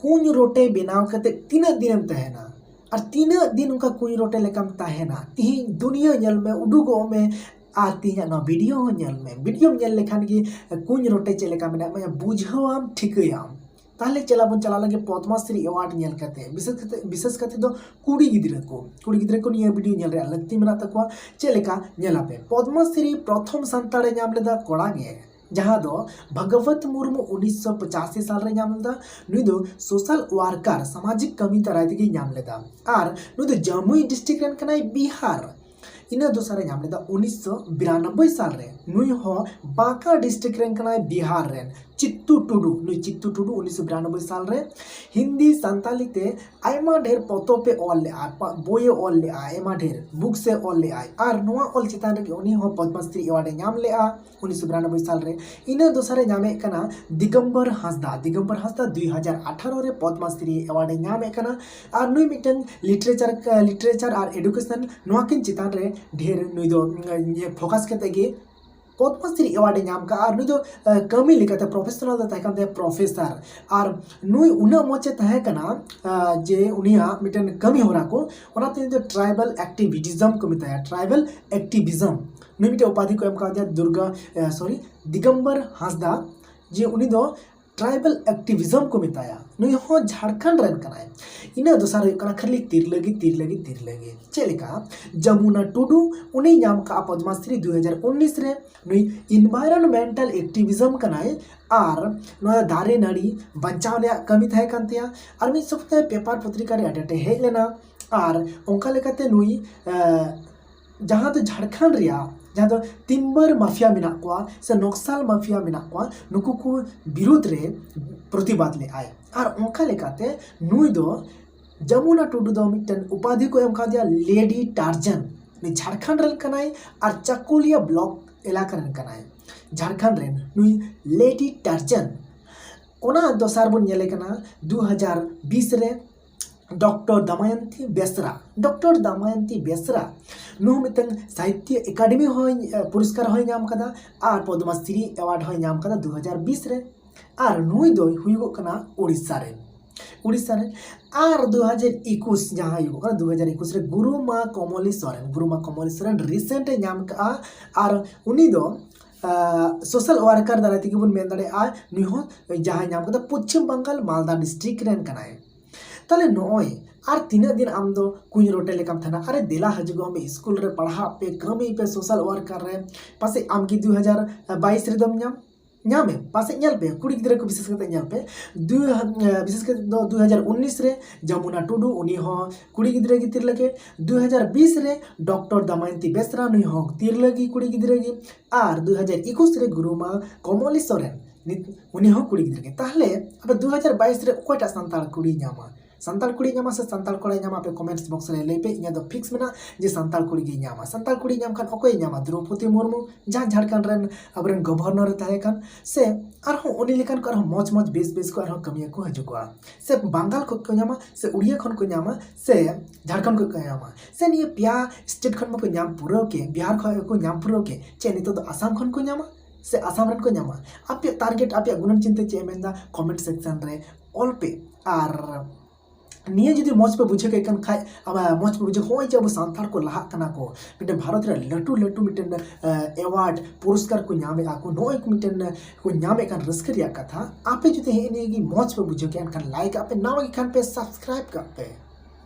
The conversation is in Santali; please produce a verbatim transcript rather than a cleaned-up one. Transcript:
ᱠᱩᱧ ᱨᱚᱴᱮ ᱵᱮᱱᱟᱣ ᱠᱟᱛᱮ ᱛᱤᱱᱟᱹᱜ ᱫᱤᱱᱮᱢ ᱛᱟᱦᱮᱱᱟ? ᱟᱨ ᱛᱤᱱᱟᱹᱜ ᱫᱤᱱ ᱚᱱᱠᱟ ᱠᱩᱧ ᱨᱚᱴᱮ ᱞᱮᱠᱟᱢ ᱛᱟᱦᱮᱱᱟ? ᱛᱤᱦᱤᱧ ᱫᱩᱱᱤᱭᱟᱹ ᱧᱮᱞ ᱢᱮ, ᱩᱰᱩᱠᱚᱜ ᱢᱮ, ᱟᱨ ᱛᱤᱦᱤᱧᱟᱜ ᱱᱚᱣᱟ ᱵᱷᱤᱰᱤᱭᱳ ᱦᱚᱸ ᱧᱮᱞ ᱢᱮ᱾ ᱵᱷᱤᱰᱤᱭᱳᱢ ᱧᱮᱞ ᱞᱮᱠᱷᱟᱱ ᱜᱮ ᱠᱩᱧ ᱨᱚᱴᱮ ᱪᱮᱫ ᱞᱮᱠᱟ ᱢᱮᱱᱟᱜ ᱢᱮᱭᱟ ᱵᱩᱡᱷᱟᱹᱣᱟᱢ, ᱴᱷᱤᱠᱟᱹᱭᱟᱢ᱾ ᱛᱟᱦᱞᱮ ᱪᱟᱞᱟᱣ ᱵᱚᱱ ᱪᱟᱞᱟᱜ ᱞᱟᱹᱜᱤᱫ ᱯᱚᱫᱽᱢᱟᱥᱨᱤ ᱮᱣᱟᱨᱰ ᱧᱮᱞ ᱠᱟᱛᱮ, ᱵᱤᱥᱮᱥ ᱠᱟᱛᱮ, ᱵᱤᱥᱮᱥ ᱠᱟᱛᱮ ᱫᱚ ᱠᱩᱲᱤ ᱜᱤᱫᱽᱨᱟᱹ ᱠᱚ, ᱠᱩᱲᱤ ᱜᱤᱫᱽᱨᱟᱹ ᱠᱚ ᱱᱤᱭᱟᱹ ᱵᱷᱤᱰᱤᱭᱳ ᱧᱮᱞ ᱨᱮᱭᱟᱜ ᱞᱟᱹᱠᱛᱤ ᱢᱮᱱᱟᱜ ᱛᱟᱠᱚᱣᱟ᱾ ᱪᱮᱫ ᱞᱮᱠᱟ? ᱧᱮᱞᱟᱯᱮ, ᱯᱚᱫᱽᱢᱟᱥᱨᱤ ᱯᱨᱚᱛᱷᱚᱢ ᱥᱟᱱᱛᱟᱲᱮ ᱧᱟᱢ ᱞᱮᱫᱟ ᱠᱚᱲᱟ ᱜᱮ, ᱡᱟᱦᱟᱸ ᱫᱚ ᱵᱷᱟᱜᱚᱵᱚᱛ ᱢᱩᱨᱢᱩ ᱩᱱᱤᱥᱥᱚ ᱯᱚᱸᱪᱟᱥᱤ ᱥᱟᱞ ᱨᱮ ᱧᱟᱢ ᱞᱮᱫᱟ᱾ ᱱᱩᱭ ᱫᱚ ᱥᱳᱥᱟᱞ ᱣᱟᱨᱠᱟᱨ, ᱥᱟᱢᱟᱡᱤᱠ ᱠᱟᱹᱢᱤ ᱫᱟᱨᱟᱭ ᱛᱮᱜᱮᱭ ᱧᱟᱢ ᱞᱮᱫᱟ᱾ ᱟᱨ ᱱᱩᱭ ᱫᱚ ᱡᱟᱢᱩᱭ ᱰᱤᱥᱴᱨᱤᱠᱴ ᱨᱮᱱ ᱠᱟᱱᱟᱭ, ᱵᱤᱦᱟᱨ᱾ ᱤᱱᱟᱹ ᱫᱚᱥᱟᱨ ᱮ ᱧᱟᱢ ᱞᱮᱫᱟ ᱩᱱᱤᱥᱥᱚ ᱵᱤᱨᱟᱱᱚᱵᱵᱳᱭ ᱥᱟᱞ ᱨᱮ᱾ ᱱᱩᱭ ᱦᱚᱸ ᱵᱟᱸᱠᱟ ᱰᱤᱥᱴᱨᱤᱠᱴ ᱨᱮᱱ ᱠᱟᱱᱟᱭ, ᱵᱤᱦᱟᱨ ᱨᱮᱱ᱾ ᱪᱤᱛᱛᱩ ᱴᱩᱰᱩ, ᱱᱩᱭ ᱪᱤᱛᱛᱩ ᱴᱩᱰᱩ ᱩᱱᱤᱥᱥᱚ ᱵᱤᱨᱟᱱᱚᱵᱵᱳᱭ ᱥᱟᱞ ᱨᱮ ᱦᱤᱱᱫᱤ ᱥᱟᱱᱛᱟᱞᱤ ᱛᱮ ᱟᱭᱢᱟ ᱰᱷᱮᱨ ᱯᱚᱛᱚᱵ ᱮ ᱚᱞ ᱞᱮᱜᱼᱟ, ᱯᱟ-, ᱵᱳᱭ ᱮ ᱚᱞ ᱞᱮᱜᱼᱟ, ᱟᱭᱢᱟ ᱰᱷᱮᱨ ᱵᱩᱠᱥ ᱮ ᱚᱞ ᱞᱮᱜᱼᱟᱭ᱾ ᱟᱨ ᱱᱚᱣᱟ ᱚᱞ ᱪᱮᱛᱟᱱ ᱨᱮᱜᱮ ᱩᱱᱤ ᱦᱚᱸ ᱯᱚᱫᱽᱢᱚᱥᱨᱤ ᱮᱣᱟᱨᱰ ᱮ ᱧᱟᱢ ᱞᱮᱜᱼᱟ ᱩᱱᱤᱥᱥᱚ ᱵᱤᱨᱟᱱᱚᱵᱵᱳᱭ ᱥᱟᱞ ᱨᱮ᱾ ᱤᱱᱟᱹ ᱫᱚᱥᱟᱨ ᱮ ᱧᱟᱢᱮᱫ ᱠᱟᱱᱟ ᱫᱤᱜᱚᱢᱵᱚᱨ ᱦᱟᱸᱥᱫᱟ᱾ ᱫᱤᱜᱚᱢᱵᱚᱨ ᱦᱟᱸᱥᱫᱟ ᱫᱩᱭ ᱦᱟᱡᱟᱨ ᱟᱴᱷᱟᱨᱚ ᱨᱮ ᱯᱚᱫᱽᱢᱚᱥᱨᱤ ᱮᱣᱟᱨᱰ ᱮ ᱧᱟᱢᱮᱫ ᱠᱟᱱᱟ᱾ ᱟᱨ ᱱᱩᱭ ᱢᱤᱫᱴᱟᱝ ᱞᱤᱴᱟᱨᱮᱪᱟᱨ, ᱞᱤᱴᱟᱨᱮᱪᱟᱨ ᱟᱨ ᱮᱰᱩᱠᱮᱥᱚᱱ, ᱱᱚᱣᱟ ᱠᱤᱱ ᱪᱮᱛᱟᱱ ᱨᱮ ᱰᱷᱮᱨ ᱱᱩᱭ ᱫᱚ, ᱩᱸ, ᱤᱭᱟᱹ, ᱯᱷᱳᱠᱟᱥ ᱠᱟᱛᱮ ᱜᱮ ᱯᱚᱫᱽᱢᱚᱥᱨᱤ ᱮᱣᱟᱨᱰ ᱮ ᱧᱟᱢ ᱠᱟᱜᱼᱟ᱾ ᱟᱨ ᱱᱩᱭ ᱫᱚ, ᱟᱸ, ᱠᱟᱹᱢᱤ ᱞᱮᱠᱟᱛᱮ ᱯᱨᱚᱯᱷᱮᱥᱚᱱᱟᱞ ᱫᱚ ᱛᱟᱦᱮᱸ ᱠᱟᱱ ᱛᱟᱭᱟ ᱯᱨᱚᱯᱷᱮᱥᱟᱨ᱾ ᱟᱨ ᱱᱩᱭ ᱩᱱᱟᱹᱜ ᱢᱚᱡᱽ ᱮ ᱛᱟᱦᱮᱸ ᱠᱟᱱᱟ, ᱟᱸ, ᱡᱮ ᱩᱱᱤᱭᱟᱜ ᱢᱤᱫᱴᱮᱱ ᱠᱟᱹᱢᱤ ᱦᱚᱨᱟ ᱠᱚ, ᱚᱱᱟᱛᱮ ᱩᱱᱤ ᱫᱚ ᱴᱨᱟᱭᱵᱟᱞ ᱮᱠᱴᱤᱵᱷᱤᱡᱚᱢ ᱠᱚ ᱢᱮᱛᱟᱭᱟ, ᱴᱨᱟᱭᱵᱟᱞ ᱮᱠᱴᱤᱵᱷᱤᱡᱚᱢ᱾ ᱱᱩᱭ ᱢᱤᱫᱴᱮᱱ ᱩᱯᱟᱫᱷᱤ ᱠᱚ ᱮᱢ ᱠᱟᱣᱫᱮᱭᱟ ᱫᱩᱨᱜᱟ, ᱟᱸ, ᱥᱚᱨᱤ, ᱫᱤᱜᱚᱢᱵᱚᱨ ᱦᱟᱸᱥᱫᱟ, ᱡᱮ ᱩᱱᱤ ᱫᱚ ᱴᱨᱟᱭᱵᱟᱞ ᱮᱠᱴᱤᱵᱷᱤᱡᱚᱢ ᱠᱚ ᱢᱮᱛᱟᱭᱟ᱾ ᱱᱩᱭ ᱦᱚᱸ ᱡᱷᱟᱲᱠᱷᱚᱸᱰ ᱨᱮᱱ ᱠᱟᱱᱟᱭ᱾ ᱤᱱᱟᱹ ᱫᱚᱥᱟᱨ ᱦᱩᱭᱩᱜ ᱠᱟᱱᱟ ᱠᱷᱟᱹᱞᱤ ᱛᱤᱨᱞᱟᱹ ᱜᱮ, ᱛᱤᱨᱞᱟᱹ ᱜᱮ, ᱛᱤᱨᱞᱟᱹ ᱜᱮ᱾ ᱪᱮᱫ ᱞᱮᱠᱟ? ᱡᱚᱢᱩᱱᱟ ᱴᱩᱰᱩ, ᱩᱱᱤ ᱧᱟᱢ ᱠᱟᱜᱼᱟ ᱯᱚᱫᱽᱢᱚᱥᱨᱤ ᱫᱩ ᱦᱟᱡᱟᱨ ᱩᱱᱤᱥ ᱨᱮ᱾ ᱱᱩᱭ ᱤᱱᱵᱷᱟᱭᱨᱚᱱᱢᱮᱱᱴᱟᱞ ᱮᱠᱴᱤᱵᱷᱤᱡᱚᱢ ᱠᱟᱱᱟᱭ᱾ ᱟᱨ ᱱᱚᱣᱟ ᱫᱟᱨᱮ ᱱᱟᱹᱲᱤ ᱵᱟᱧᱪᱟᱣ ᱨᱮᱭᱟᱜ ᱠᱟᱹᱢᱤ ᱛᱟᱦᱮᱸ ᱠᱟᱱ ᱛᱟᱭᱟ᱾ ᱟᱨ ᱢᱤᱫ ᱥᱚᱢᱚᱭ ᱯᱮᱯᱟᱨ ᱯᱚᱛᱨᱤᱠᱟ ᱨᱮ ᱟᱹᱰᱤ ᱟᱸᱴᱮ ᱦᱮᱡ ᱞᱮᱱᱟ᱾ ᱟᱨ ᱚᱱᱠᱟ ᱞᱮᱠᱟᱛᱮ ᱱᱩᱭ, ᱮ, ᱡᱟᱦᱟᱸ ᱫᱚ ᱡᱷᱟᱲᱠᱷᱚᱸᱰ ᱨᱮᱭᱟᱜ ᱡᱟᱦᱟᱸ ᱫᱚ ᱴᱤᱢᱵᱟᱨ ᱢᱟᱯᱷᱤᱭᱟ ᱢᱮᱱᱟᱜ ᱠᱚᱣᱟ ᱥᱮ ᱱᱚᱠᱥᱟᱞ ᱢᱟᱯᱷᱤᱭᱟ ᱢᱮᱱᱟᱜ ᱠᱚᱣᱟ, ᱱᱩᱠᱩ ᱠᱚ ᱵᱤᱨᱩᱫᱽ ᱨᱮ ᱯᱨᱚᱛᱤᱵᱟᱫ ᱞᱮᱫᱟᱭ᱾ ᱟᱨ ᱚᱱᱠᱟ ᱞᱮᱠᱟᱛᱮ ᱱᱩᱭ ᱫᱚ, ᱡᱚᱢᱩᱱᱟ ᱴᱩᱰᱩ ᱫᱚ ᱢᱤᱫᱴᱮᱱ ᱩᱯᱟᱫᱷᱤ ᱠᱚ ᱮᱢ ᱠᱟᱣᱫᱮᱭᱟ ᱞᱮᱰᱤ ᱴᱟᱨᱡᱟᱱ᱾ ᱱᱩᱭ ᱡᱷᱟᱲᱠᱷᱚᱸᱰ ᱨᱮᱱ ᱠᱟᱱᱟᱭ ᱟᱨ ᱪᱟᱠᱩᱞᱤᱭᱟ ᱵᱞᱚᱠ ᱮᱞᱟᱠᱟ ᱨᱮᱱ ᱠᱟᱱᱟᱭ, ᱡᱷᱟᱲᱠᱷᱚᱸᱰ ᱨᱮᱱ ᱱᱩᱭ ᱞᱮᱰᱤ ᱴᱟᱨᱡᱟᱱ᱾ ᱚᱱᱟ ᱫᱚᱥᱟᱨ ᱵᱚᱱ ᱧᱮᱞᱮ ᱠᱟᱱᱟ ᱫᱩ ᱦᱟᱡᱟᱨ ᱵᱤᱥ ᱨᱮ ᱰᱚᱠᱴᱚᱨ ᱫᱟᱢᱟᱭᱚᱱᱛᱤ ᱵᱮᱥᱨᱟ᱾ ᱰᱚᱠᱴᱚᱨ ᱫᱟᱢᱟᱭᱚᱱᱛᱤ ᱵᱮᱥᱨᱟ ᱱᱩᱭ ᱢᱤᱫᱴᱟᱝ ᱥᱟᱦᱤᱛᱭᱚ ᱮᱠᱟᱰᱮᱢᱤ ᱦᱚᱸᱭ, ᱮ, ᱯᱩᱨᱚᱥᱠᱟᱨ ᱦᱚᱸᱭ ᱧᱟᱢ ᱠᱟᱫᱟ ᱟᱨ ᱯᱚᱫᱽᱢᱚᱥᱨᱤ ᱮᱣᱟᱨᱰ ᱦᱚᱸᱭ ᱧᱟᱢ ᱠᱟᱫᱟ ᱫᱩ ᱦᱟᱡᱟᱨ ᱵᱤᱥ ᱨᱮ᱾ ᱟᱨ ᱱᱩᱭ ᱫᱚᱭ ᱦᱩᱭᱩᱜᱚᱜ ᱠᱟᱱᱟ ᱳᱰᱤᱥᱟ ᱨᱮᱱ᱾ ᱩᱲᱤᱥᱥᱟ ᱨᱮ᱾ ᱟᱨ ᱫᱩ ᱦᱟᱡᱟᱨ ᱮᱠᱩᱥ ᱡᱟᱦᱟᱸ ᱦᱩᱭᱩᱜ ᱠᱟᱱᱟ, ᱫᱩ ᱦᱟᱡᱟᱨ ᱮᱠᱩᱥ ᱨᱮ ᱜᱩᱨᱩᱢᱟ ᱠᱚᱢᱚᱞᱤ ᱥᱚᱨᱮᱱ, ᱜᱩᱨᱩᱢᱟ ᱠᱚᱢᱚᱞᱤ ᱥᱚᱨᱮᱱ recent ᱮ ᱧᱟᱢ ᱠᱟᱜᱼᱟ᱾ ᱟᱨ ᱩᱱᱤ ᱫᱚ social worker ᱫᱟᱨᱟᱭ ᱛᱮᱜᱮ ᱵᱚᱱ ᱢᱮᱱ ᱫᱟᱲᱮᱭᱟᱜᱼᱟ, ᱱᱩᱭ ᱦᱚᱸ ᱡᱟᱦᱟᱸᱭ ᱧᱟᱢ ᱠᱟᱫᱟ ᱯᱚᱪᱷᱤᱢ ᱵᱟᱝᱜᱟᱞ ᱢᱟᱞᱫᱟ district ᱨᱮᱱ ᱠᱟᱱᱟᱭ᱾ ᱛᱟᱦᱞᱮ ᱱᱚᱜᱼᱚᱭ ᱟᱨ ᱛᱤᱱᱟᱹᱜ ᱫᱤᱱ ᱟᱢ ᱫᱚ ᱠᱩᱧ ᱨᱚᱴᱮ ᱞᱮᱠᱟᱢ ᱛᱟᱦᱮᱱᱟ? ᱟᱨᱮ ᱫᱮᱞᱟ ᱦᱤᱡᱩᱜᱚᱜ ᱢᱮ, ᱥᱠᱩᱞ ᱨᱮ ᱯᱟᱲᱦᱟᱜ ᱯᱮ, ᱠᱟᱹᱢᱤ ᱯᱮ, social worker ᱨᱮ᱾ ᱯᱟᱥᱮᱡ ᱟᱢ ᱜᱮ ᱫᱩ ᱦᱟᱡᱟᱨ ᱵᱟᱭᱤᱥ ᱨᱮᱫᱚᱢ ᱧᱟᱢ, ᱧᱟᱢᱮ ᱯᱟᱥᱮᱡ᱾ ᱧᱮᱞ ᱯᱮ, ᱠᱩᱲᱤ ᱜᱤᱫᱽᱨᱟᱹ ᱠᱚ ᱵᱤᱥᱮᱥ ᱠᱟᱛᱮ ᱧᱮᱞ ᱯᱮ, ᱫᱩ, ᱵᱤᱥᱮᱥ ᱠᱟᱛᱮ ᱫᱚ ᱫᱩ ᱦᱟᱡᱟᱨ ᱩᱱᱤᱥ ᱨᱮ ᱡᱚᱢᱩᱱᱟ ᱴᱩᱰᱩ, ᱩᱱᱤ ᱦᱚᱸ ᱠᱩᱲᱤ ᱜᱤᱫᱽᱨᱟᱹ ᱜᱮ, ᱛᱤᱨᱞᱟᱹ ᱜᱮ᱾ ᱫᱩ ᱦᱟᱡᱟᱨ ᱵᱤᱥ ᱨᱮ ᱰᱚᱠᱴᱚᱨ ᱫᱟᱢᱟᱭᱚᱛᱤ ᱵᱮᱥᱨᱟ, ᱱᱩᱭ ᱦᱚᱸ ᱛᱤᱨᱞᱟᱹ ᱜᱮ, ᱠᱩᱲᱤ ᱜᱤᱫᱽᱨᱟᱹ ᱜᱮ᱾ ᱟᱨ ᱫᱩ ᱦᱟᱡᱟᱨ ᱮᱠᱩᱥ ᱨᱮ ᱜᱩᱨᱩᱢᱟ ᱠᱚᱢᱚᱞᱤ ᱥᱚᱨᱮᱱ, ᱱᱤᱛ ᱩᱱᱤ ᱦᱚᱸ ᱠᱩᱲᱤ ᱜᱤᱫᱽᱨᱟᱹ ᱜᱮ᱾ ᱛᱟᱦᱞᱮ ᱟᱯᱮ ᱫᱩ ᱦᱟᱡᱟᱨ ᱵᱟᱭᱤᱥ ᱨᱮ ᱚᱠᱚᱭᱴᱟᱜ ᱥᱟᱱᱛᱟᱲ ᱠᱩᱲᱤᱭ ᱧᱟᱢᱟ? ᱥᱟᱱᱛᱟᱲ ᱠᱩᱲᱤᱭ ᱧᱟᱢᱟ ᱥᱮ ᱥᱟᱱᱛᱟᱲ ᱠᱚᱲᱟᱭ ᱧᱟᱢᱟ? ᱟᱯᱮ comments box ᱨᱮ ᱞᱟᱹᱭ ᱯᱮ᱾ ᱤᱧᱟᱹᱜ ᱫᱚ fix ᱢᱮᱱᱟᱜᱼᱟ ᱡᱮ ᱥᱟᱱᱛᱟᱲ ᱠᱩᱲᱤ ᱜᱮᱭ ᱧᱟᱢᱟ᱾ ᱥᱟᱱᱛᱟᱲ ᱠᱩᱲᱤᱭ ᱧᱟᱢ ᱠᱷᱟᱱ ᱚᱠᱚᱭᱮ ᱧᱟᱢᱟ? ᱫᱨᱳᱯᱚᱫᱤ ᱢᱩᱨᱢᱩ, ᱡᱟᱦᱟᱸ ᱡᱷᱟᱲᱠᱷᱚᱸᱰ ᱨᱮᱱ ᱟᱵᱚᱨᱮᱱ governor ᱮ ᱛᱟᱦᱮᱸ ᱠᱟᱱ, ᱥᱮ ᱟᱨᱦᱚᱸ ᱩᱱᱤ ᱞᱮᱠᱟᱱ ᱠᱚ ᱟᱨᱦᱚᱸ ᱢᱚᱡᱽ ᱢᱚᱡᱽ ᱵᱮᱥ ᱵᱮᱥ ᱠᱚ ᱟᱨᱦᱚᱸ ᱠᱟᱹᱢᱤᱭᱟᱹ ᱠᱚ ᱦᱤᱡᱩᱜᱚᱜᱼᱟ᱾ ᱥᱮ ᱵᱟᱝᱜᱟᱞ ᱠᱷᱚᱱ ᱠᱚ ᱧᱟᱢᱟ, ᱥᱮ ᱩᱲᱤᱭᱟ ᱠᱷᱚᱱ ᱠᱚ ᱧᱟᱢᱟ, ᱥᱮ ᱡᱷᱟᱲᱠᱷᱚᱸᱰ ᱠᱷᱚᱱ ᱠᱚ ᱧᱟᱢᱟ, ᱥᱮ ᱱᱤᱭᱟᱹ ᱯᱮᱭᱟ state ᱠᱷᱚᱱ ᱢᱟᱠᱚ ᱧᱟᱢ ᱯᱩᱨᱟᱹᱣ ᱠᱮ, ᱵᱤᱦᱟᱨ ᱠᱷᱚᱱ ᱠᱚ ᱧᱟᱢ ᱯᱩᱨᱟᱹᱣ ᱠᱮ, ᱪᱮᱫ ᱱᱤᱛᱚᱜ ᱫᱚ ᱟᱥᱟᱢ ᱠᱷᱚᱱ ᱠᱚ ᱧᱟᱢᱟ ᱥᱮ ᱟᱥᱟᱢ ᱨᱮᱱ ᱠᱚ ᱧᱟᱢᱟ? ᱟᱯᱮᱭᱟᱜ target, ᱟᱯᱮᱭᱟᱜ ᱜᱩᱱᱟᱹᱱ ᱪᱤᱱᱛᱟᱹ ᱪᱮᱫ ᱮ ᱢᱮᱱᱫᱟ, comment section ᱨᱮ ᱚᱞ ᱯᱮ᱾ ᱟᱨ ᱱᱤᱭᱟᱹ ᱡᱩᱫᱤ ᱢᱚᱡᱽ ᱯᱮ ᱵᱩᱡᱷᱟᱹᱣ ᱠᱮᱫ ᱠᱟᱱ ᱠᱷᱟᱡ, ᱟᱵᱟᱨ ᱢᱚᱡᱽ ᱯᱮ ᱵᱩᱡᱷᱟᱹᱣ, ᱦᱚᱸᱜᱼᱚᱭ ᱡᱮ ᱟᱵᱚ ᱥᱟᱱᱛᱟᱲ ᱠᱚ ᱞᱟᱦᱟᱜ ᱠᱟᱱᱟ ᱠᱚ, ᱢᱤᱫᱴᱮᱱ ᱵᱷᱟᱨᱚᱛ ᱨᱮ ᱞᱟᱹᱴᱩ ᱞᱟᱹᱴᱩ ᱢᱤᱫᱴᱮᱱ, ᱮ, award, ᱯᱩᱨᱚᱥᱠᱟᱨ ᱠᱚ ᱧᱟᱢᱮᱫᱼᱟ ᱠᱚ, ᱱᱚᱜᱼᱚᱭ ᱠᱚ ᱢᱤᱫᱴᱮᱱ, ᱮ, ᱠᱚ ᱧᱟᱢᱮᱫ ᱠᱟᱱ ᱨᱟᱹᱥᱠᱟᱹ ᱨᱮᱭᱟᱜ ᱠᱟᱛᱷᱟ, ᱟᱯᱮ ᱡᱩᱫᱤ ᱦᱮᱸ ᱱᱤᱭᱟᱹ ᱜᱮ ᱢᱚᱡᱽ ᱯᱮ ᱵᱩᱡᱷᱟᱹᱣ ᱠᱮᱫᱼᱟ, ᱮᱱᱠᱷᱟᱱ like ᱟᱜ ᱯᱮ, ᱱᱟᱣᱟ ᱜᱮ ᱠᱷᱟᱱ ᱯᱮ subscribe ᱠᱟᱜ ᱯᱮ᱾